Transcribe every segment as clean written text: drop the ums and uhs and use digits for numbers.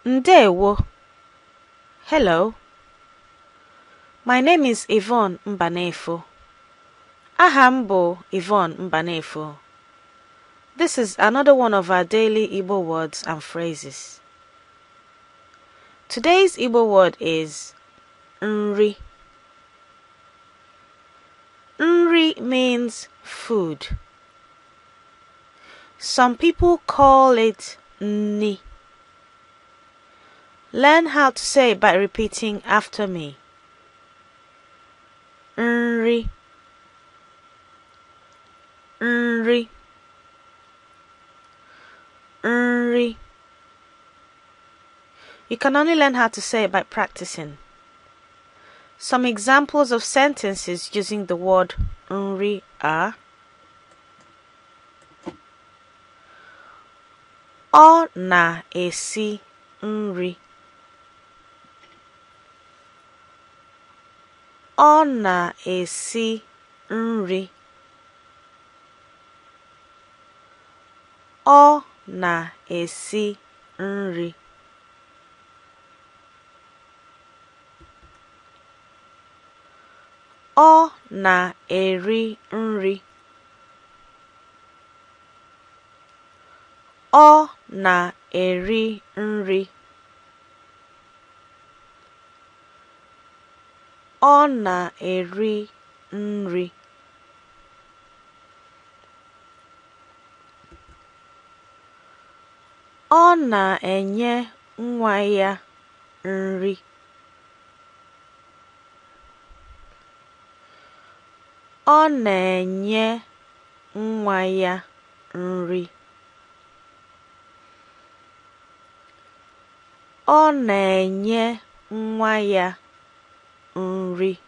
Ndewo. Hello. My name is Yvonne Mbanefo. Aha m bụ Yvonne Mbanefo. This is another one of our daily Igbo words and phrases. Today's Igbo word is nri. Nri means food. Some people call it nni. Learn how to say it by repeating after me. Nri, nri, nri. You can only learn how to say it by practicing. Some examples of sentences using the word nri are: Ọ na-esi nri. Ọ na-esi nri. Ọ na-esi nri. Ọ na-eri nri. Ọ na-eri nri. Ọ na-eri nri. Ọ na-enye nwa ya nri. Ọ na-enye nwa ya nri. Ọ na-enye nwa ya nri.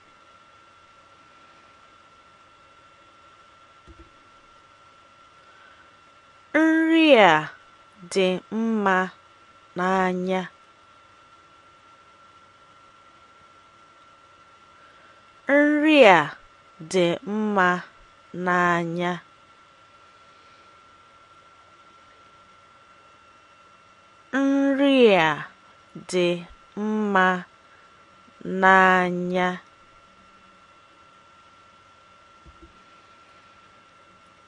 Nri a dị mma n'anya. Nri a dị mma n'anya. Nri a dị mma n'anya.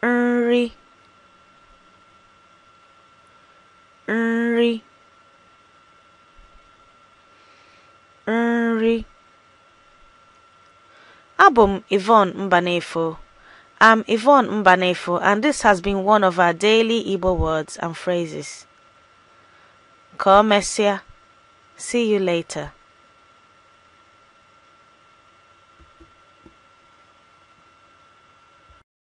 Nri, nri, nri. Abụ m Yvonne Mbanefo. I'm Yvonne Mbanefo, and this has been one of our daily Igbo words and phrases. Ka o mesịa. See you later.